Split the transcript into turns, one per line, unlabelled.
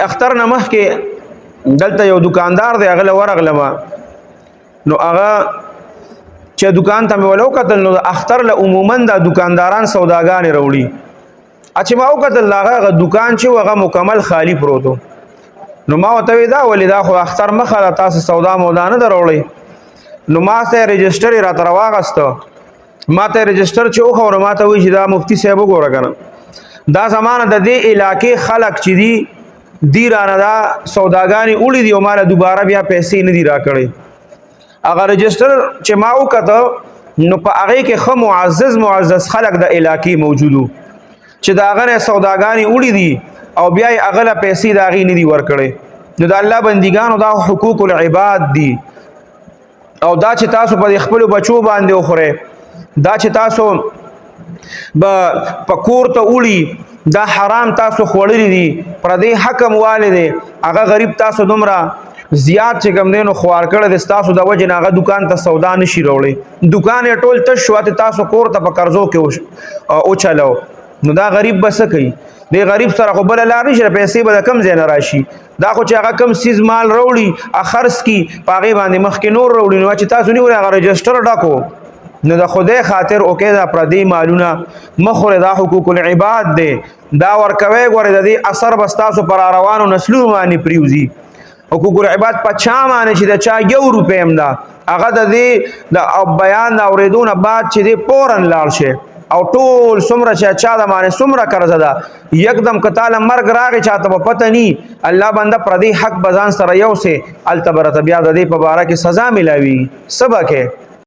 اختر نه مخکې دلته یو دکاندار دی، هغه له ورغلم، نو هغه چې دکان ته مې ولو کتل، نو اختر له عموما دا دکانداران سوداګانې راوړي. چې ما وکتل، هغه دکان چې هغه مکمل خالی پروتو. نو ما ورته وی دا ولې؟ دا خو اختر مخه ده، تاسو سودا مودا نه دروړئ. نو ما ته رجستر را تر واغسته. ما ته رجستر چې وخوره، ما ته وی چې دا مفتی صاحب وګوره کنه، دا زمانه د دې علاقې خلک چې دي دی رانه دا سوداګانی وړي دي او مال دوباره بیا پیسې نه دی راکړي. هغه رجستر چې ما وکړه، نو په هغه کې خو معزز معزز خلک د علاقې موجودو چې دا هغه سوداګانی وړي دي او بیا یې هغه له پیسې د هغې نه دي ورکړي. نو د الله بندګانو، دا حقوق العباد دي، او دا چې تاسو په خپل بچو باندې وخورئ، دا چې تاسو به پکور ته وړي، دا حرام تاسو خوړلې دي. پر دې حکم والے دی، هغه غریب تاسو دومره زیات چې کم دینو خوار کړی د تاسو د وجه نه، هغه دکان ته سودا نشي راوړي، دکان یې ټول تش شو، ته تاسو کور ته په قرضو کې او چلو. نو دا غریب بس کوي؟ دی غریب سره خو بل لار نشته، پیسې به د کم ځای نه راشي؟ دا خو چې هغه کم سیز مال راوړي، اخرس کی پاغه باندې مخکې نور راوړي. نو چې تاسو نیولې هغه رجستر ډاکو، نو د خدای خاطر اوکې، دا پردي مالونه مخره، دا حقوق العباد دی، دا ورکوي. ګوره، د دې اثر بس تاسو پر روانو نسلونو باندې پریوزي. حقوق العباد په چا باندې چې د چا یو روپې هم ده، هغه د دې د بیان د اورېدو نه بعد چې دې فورن لاړ شي او ټول څومره چې چا د باندې څومره قرض ده، یکدم کتاله مرګ راغی، چاته په پته نی، الله بنده پردي حق بزان سره یو سه التبرت، بیا د دې په باره کې سزا ملاوي سبا کې.